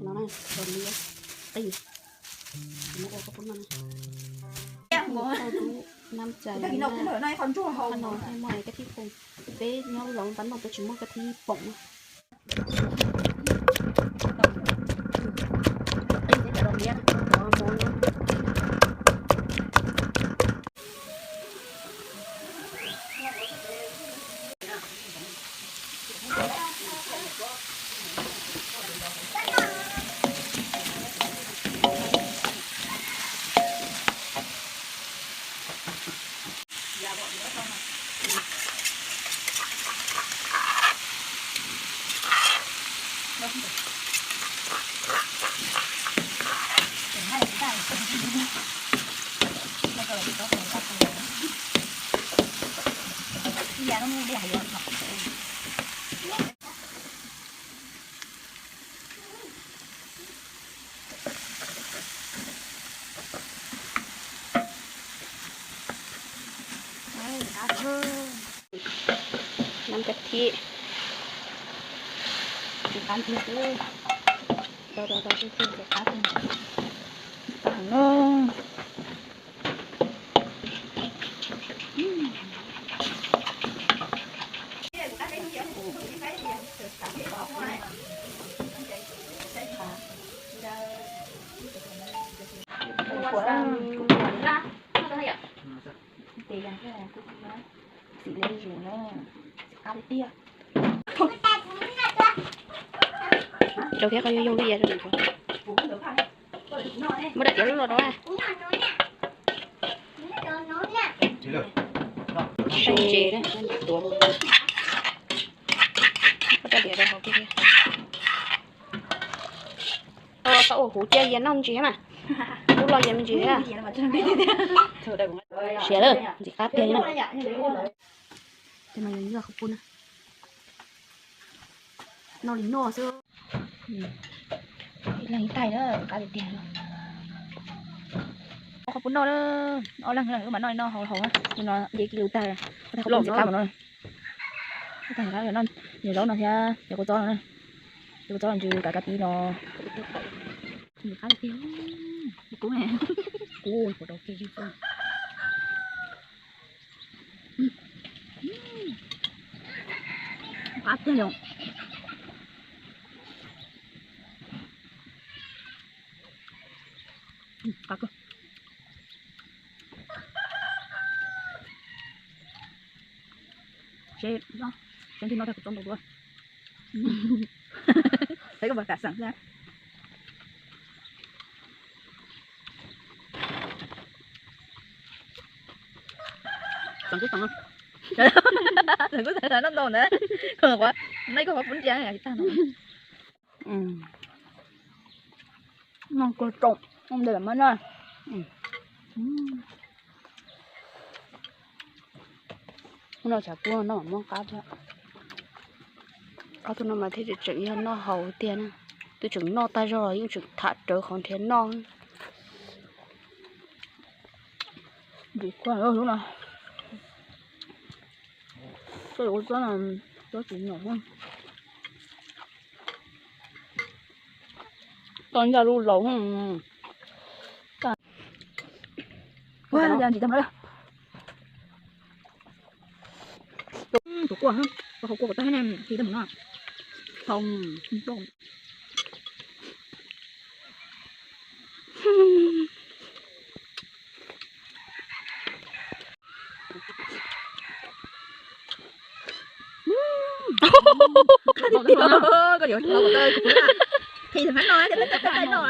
No na, los liab qij, muab ua koj pub no na. Tau tub nam txais na, qhov no thiaj muaj kab thib phoom. Peb nyob laus tab no peb tsis muaj kab thib phoom na. Nam kab thib, tsis qab tiag, rau rau rau xwb xwb, tsis qab tiag. Qab heev no. Rau thiab, koj yuav yog li, muab daim tiav lub los rau. Ntses tuav, muab rab diav rau hauv thiab. Tau ua huv cia yas noj ntsis mas. Ub, los yas me ntsis thiab. Siav lawm, ntxim qab tiag li na. Tej no yog nyuaj qhov pub na. Noj li noj xwb. Ib leeg ib tais na, qab tiag tiag. Qhov pub noj na, ob leeg wb mam noj li no haus haus na. No nce kis lus tag, tab sis qhov pub ntxim qab no. Tab sis qab no, nyiam zaub no thiab, cov kua txob no na. Cov kua txob no ntsw kav kav tib no. Ntsw qab tiag tiag. Kub ne, kub, kub rau kiag. Qab tiag li. Qab kawg. Seb, seb ntig no tag kuv tso ntau dua. Peb koj puas kam xeem xwb. Xeem kuj xeem, xeem kuj xeem noj ntau ntawd. Koj qhuav, noj koj qhuav pub ntsia tag no. Noj kua txoom, noj ntawm mas na. Hnub no tshav kub no mam muab qab thiab. Ob tug no mas thiaj tseem yog noj haus tiag na. Twb tseem noj tag zog los yeej tseem tham rawv qhov nrhiav noj. Ntxim khuav lub no. Koj yuav ua txob no, txob tsis nyom. Toj ncaj lub laus. Ua ntsis tag mas. Tus kua, kua hauv kua kom tag ne, khi tag mus no. Hau. Koj yuav lau kom tau kuv na. Khi tag mas no, tag no.